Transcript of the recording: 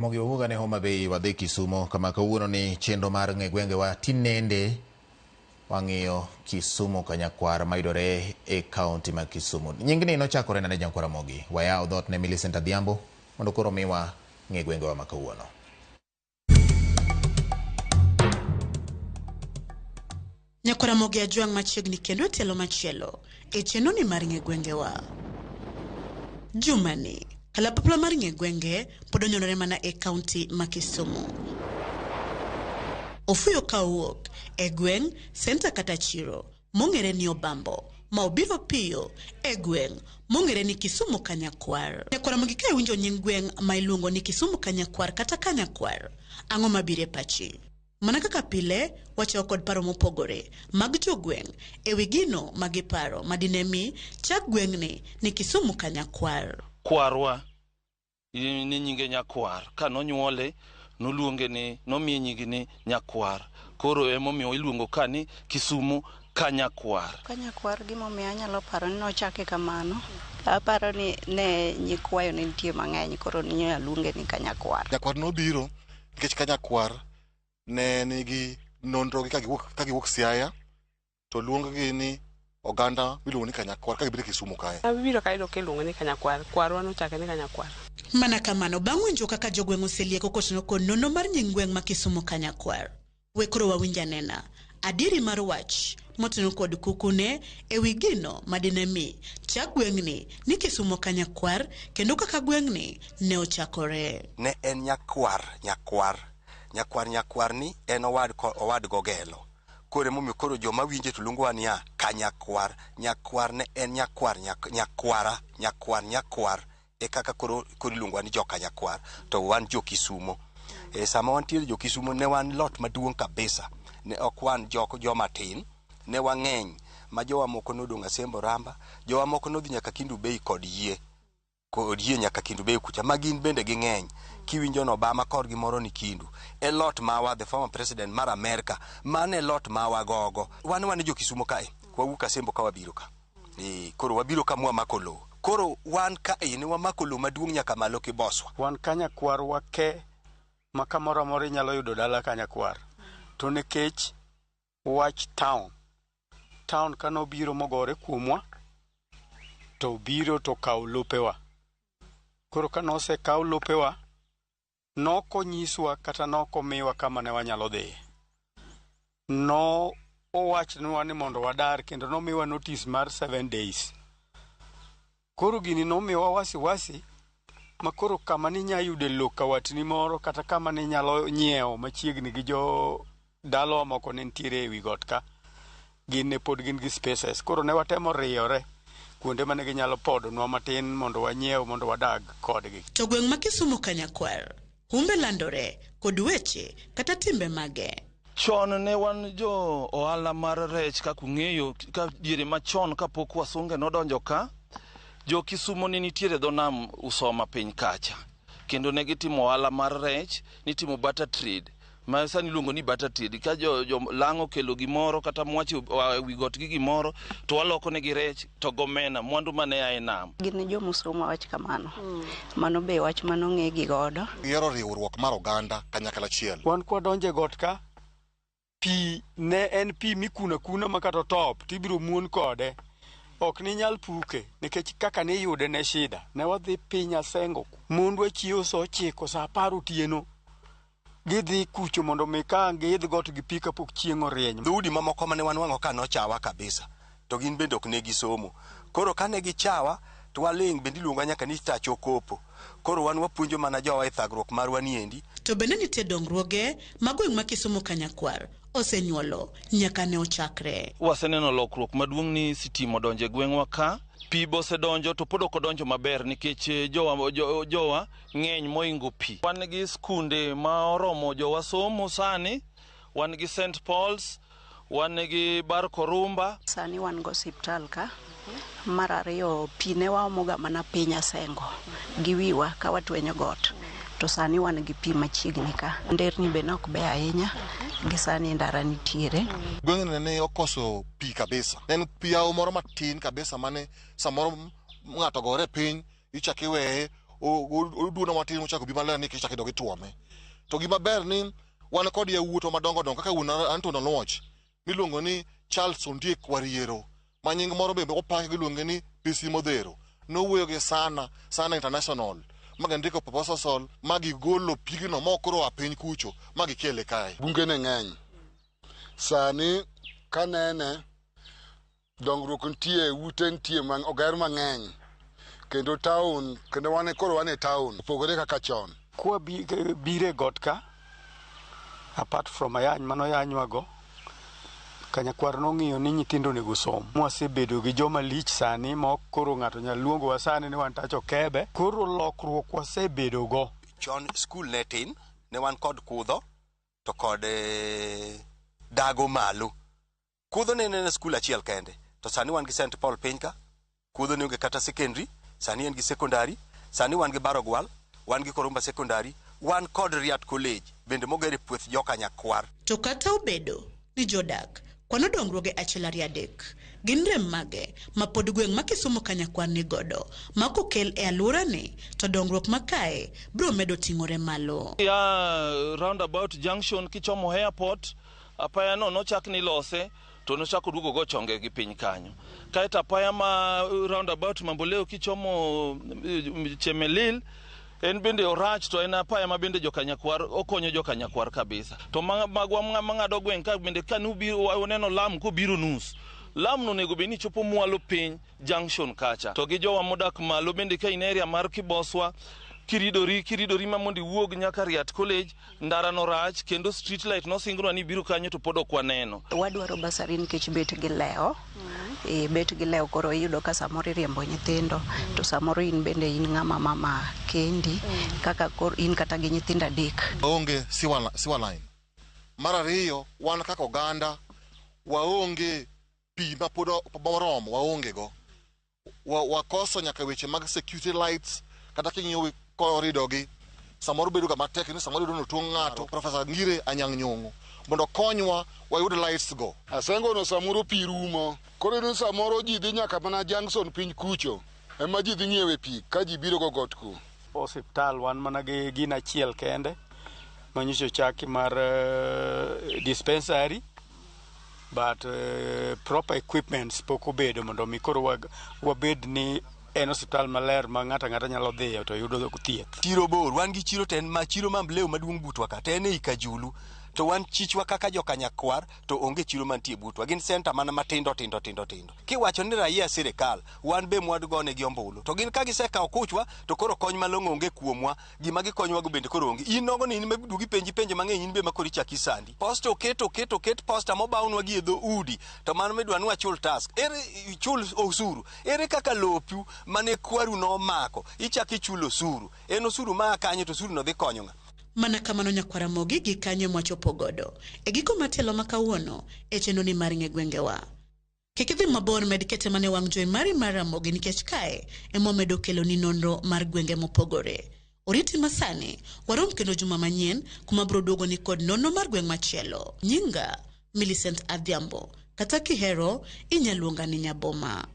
Mogi wawuog ane Homa Bay wadhi Kisumo kama kawuono ni chenro mar ng'e gwengewa tinende wang'iyo Kisumu Kanyakwar mayudore e kaunti ma Kisumu. Nyingni nochakore nade Nyakwar Ramogi? Wayaw dhoot ne Millicent Adhiambo mondo koro omiwa ng'e gwengewa ma kawuono. Nyakwar Ramogi Ajwang' machiegni kendo e tielo machielo e chenroni mar ng'e gwengewa. Jumani, kalapapla mar ng'e gwenge pod onyonore mana e kaunti ma Kisumu. Ofuyo ka owuok e gweng', senta kata chiro mong'ere ni Obambo ma obiro piyo e gweng' mong'ere ni Kisumu Kanyakwar. Nyakwar Ramogi ka iwinjo nying gweng' ma iluongo ni Kisumu Kanyakwar kata Kanyakwar, ang'o mabiro e pachi? Mana kaka pile, wachako kod paro mopogore mag jogweng' e wi gino ma giparo ma dine mi chak gweng'ni ni Kisumu Kanyakwar. Kwarwa ni nyinge Nyakwar. Ka nonyuole, noluonge ni, nomiye nying ni Nyakwar. Koro emomiyo iluongo ka ni Kisumu Kanyakwar. Kanyakwar gimomiyo anyalo paro ni nochake kamano, aparo ni ne nyikwayo ne nitie mang'eny koro ninyalo luonge ni Kanyakwar. Nyakwar nobiro nikech Kanyakwar ne nigi nonro gi ka giwuok Siaya to luong-gi ni oganda miluongo ni Kanyakwar ka gibiro Kisumu kae. Abiro kayudo kiluonge ni Kanyakwar, kwarwa nochake ni Kanyakwar. Mana kamano, bang' winjo kaka jogweng' oselieko kotenore kod nonro mar nying gweng' ma Kisumu Kanyakwar, we koro wawinj anena adieri mar wach motenore kod kukune e wi gino ma dine mi chak gweng'ni ni Kisumu Kanyakwar kendo kaka gweng'ni ne ochakore. Ne en nyakwar nyakwar. Nyakwar nyakwar ni en owad owad gogelo. Koro emomiyo koro joma winje to luongowa niya kanyakwar. Nyakwar ne en nyakwar nyakwara nyakwar nyakwar e kaka koro koro iluongowa ni joka nyakwar to wan jo Kisumo. E sama wantiere jo Kisumo ne wan lot maduong' kabisa. Ne ok wan jok joma tin, ne wang'eny ma jowa moko nodong' Asembo Ramba, jowa moko nodhi nyaka Kendu Bay kod yie. Kod yie nyaka Kendu Bay kucha ma gin bende ging'eny. Kiwinjo no Obama korgi moro ni Kindu. E lot mawa the former president mar Amerka, mano e lot mawa gogo. Wan wan jo Kisumo kae, wawuok Asembo ka wabiro ka. E, koro wabiro ka mwamako lowo. Koro wan kae ne wamako lowo maduong' nyaka malo Kiboswa. Wan Kanyakwar wake ma kamoro amora inyalo yudo dala Kanyakwar. To nikech wach town, town kanobiro mogore kuomwa, to biro to kawo lopewa. Koro kanosekaw lopewa, nokonyiswa kata nokomiwa kama ne wanyalo dhiye. No owachnwa ni mondo wadar kendo nomiwa notice mar 7 days. Koro gini nomiyowa wasiwasi ma koro kama ninya yude lo kawatni moro kata kama ninyalo nyiewo machiegni gi jo dalawa moko ne nitiere ewi got ka, gin ne pod gin gi spaces. Koro ne watemo riyore kuonde mane ginyalo podonwa matin mondo wanyiew mondo wadag kodgi. To gweng' ma Kisumu Kanyakwar, humbe landore kod weche kata timbe mage. Chon ne wan jo ohala mar rech kaka ung'eyo ka diere machon kapok wasunge nodonjo ka, jo Kisumo ne nitiere dho nam Usoma piny kacha. Kendo ne gitimo ohala mar rech, nitimo barter trade. Ma sani iluongo ni barter trade. Ka jo, jo lang' okelo gimoro kata mwache oa ewi got gi gimoro, to waloko negi rech to gomena, mwandu mane a e nam. Gin jomusoma wach kamano. Mano be wach mane gi godo. Gihero riwruok mar oganda kanyakla achiel. Wan kwadonjo e got ka, pi ne en pi mikuno akuna ma kata otop tibiro muon kode. Ok ninyal puke nikech kaka niyude ne shida. Ne wadhi piny Asengo, mondwa chiewo sa 9 sa 10 otieno. Gidhi kucho mondo mi ka giidh got gi pi kapok chieng' orieny. Dhoudi mamoko mane wanwang'o ka nochawa kabisa, to gin bende ok ne gisomo. Koro kane gichawa, to waling' bende iluongowa nyaka ni tach okopo. Koro wan wapuonjo mana jowa e thagruok marwa niendi. To bende nitie dongruoge ma gweng' ma Kisumu Kanyakwar osenyuolo nyaka ne ochakre. Waseneno lokruok maduong' ni sitima odonjo e gweng'wa ka. Pi be osedonjo to pod ok odonjo maber nikech jowa, jowa ng'eny moingo pi. Wan gi skunde ma oromo jowa somo sani, wan gi St. Paul's, wan gi Bar Korumba. Sani wan go osiptal ka. Mar ariyo pi ne waomoga mana piny Asengo gi wiwa ka watwenyo got. To sani wan gi pi machiegni ka. Nderni be ne ok beyo ahinya, gi sani ndara nitiere. Gweng'ni ne okoso pi kabisa. Ne en pi yawo moro matin kabisa mane samoro ng'ato gore piny ichak iweye oduono matin mochako bi maler ni kichako idog ituome. To gima ber ni wan kod yawuotwa madongo dongo kaka wuon Anton Oluoch miluongo ni Charles Ondiek Wariero, ma nying moro bende opaki giluonge ni PC Modhero. Nowuoyo gi Sana, Sana International, ma gindiko proposal ma gigolo pigno mokoro oa piny kucho ma gikele kae. Bunge ne ng'eny. Sani kanene, dongruok nitie, ute nitie, oger mang'eny. Kendo town, kendo wan koro wan e town, opogore kaka chon. Kwa biro e got ka, apart from ayany manoyanywago, Kanyakwar nong'iyo ni nyithindo onego som. Mwasebedo gi joma lich sani ma ok koro ng'ato nyal luongowa sani ni wan tach okebe. Koro lokruok wasebedo go. Chon skul ne tin, ne wan kod kudho to kod dago malo. Kudho ne en skul achiel kende, to sani wan gi St. Paul piny ka, kudho ne onge kata secondary, sani en gi secondary, sani wan gi Barogwal, wan gi Korumba secondary, wan kod Riat College bende moger e puoth joka Nyakwar. To kata obedo ni jodak kwano dongruoge achiel ariyo adek, gin rem mage ma pod gweng' ma Kisumu Kanyakwar ni godo ma kokel e alworani to dongruok ma kae biro medo ting'ore malo. Ya roundabout junction kichomo airport, apaya no nochak ni lose to nochako duogo go chonge gi piny kanyo. Kaeto apaya ma roundabout Mamboleo kichomo Chemelil en bende orach, to en apaya ma bende jokanyakwar okonyo jokanyakwar kabisa. To magwa mang'ado gweng' ka bende kanubiro waneno lam kobiro nus. Lam no onego bed ni chopo mwalo piny junction kacha. To gi jowa modak malo bende ka in area mar Kiboswa, kiridori ma mondo iwuog nyaka Riat College, ndara no rach kendo street light nosingnwa ni biro kanyo to pod ok waneno. Wadwaro basari nikech bet gi lewo. Bet gi lewo koro iyudo ka samoro iriembo nyithindo, to samoro in bende in ng'ama mama kendi, kaka koro in kata gi nyithindo adek. Waonge sewer line. Mar ariyo, wan kaka oganda waonge pi ma pod moromo, waonge go. Wakoso nyaka weche mag security lights, kata king'iyo korido gi, samoro bedo ga matek ni samoro iyudo ni otuong' ng'ato. Professor Ngire Anyang' Nyong'o mondo okonywa wayud lights go. Asengo no samoro pi rumo. Koro iyudo ni samoro ji dhi nyaka mana junction piny kucho. Ema ji dhi ng'iewe pi ka ji biro go got ku. Osiptal wan mana gi gin achiel kende manyiso chaki mar dispensary, but proper equipments pok obedo mondo mi koro wabed ni en osiptal maler ma ng'ato ang'ata nyalo dhiyo to yudo thieth. Chiro bor, wan gi chiro to en ma chiro Mamboleo maduong' butwa ka, to en ei Kajulu. To wan chichwa kaka jokanyakwar to onge chiro mantie butwa. Gin center mana matindo tindo tindo tindo. Kiwacho ni raia sirikal, wan be mwadgonegi ombulu. To gin ka gisekawo kuchwa to koro kony malong'o onge kuomwa, gima gikonywago bende koro onge. In nogo ni in maduogi penji penjo mang'eny, in be ma koro ichaki sandi. Posta oket posta mobawnwa gi e dho udi, to mano midwa ni wachul tax. Ere ichul osuru? Ere kaka lopu mane kwaru nomako ichako ichulo osuru? En osuru ma kanye to osuru no dhi konyo ng'a? Mana kamano nyakwara Ramogi gi kanyo mwachopo godo. E giko matielo ma kawuono e chenro ni mar ng'e gwengewa. Kik idhi mabor, med kete mane wang' jowi mari mar Ramogi nikech kae ema wamedo kelo ni nonro mar gwenge mopogore. Oriti masani, warom kendo juma manyien kuma biro duogo ni kod nonro mar gweng' machielo. Nyinga Millicent Adhiambo, kata kihero inyalo luonga ni Nyaboma.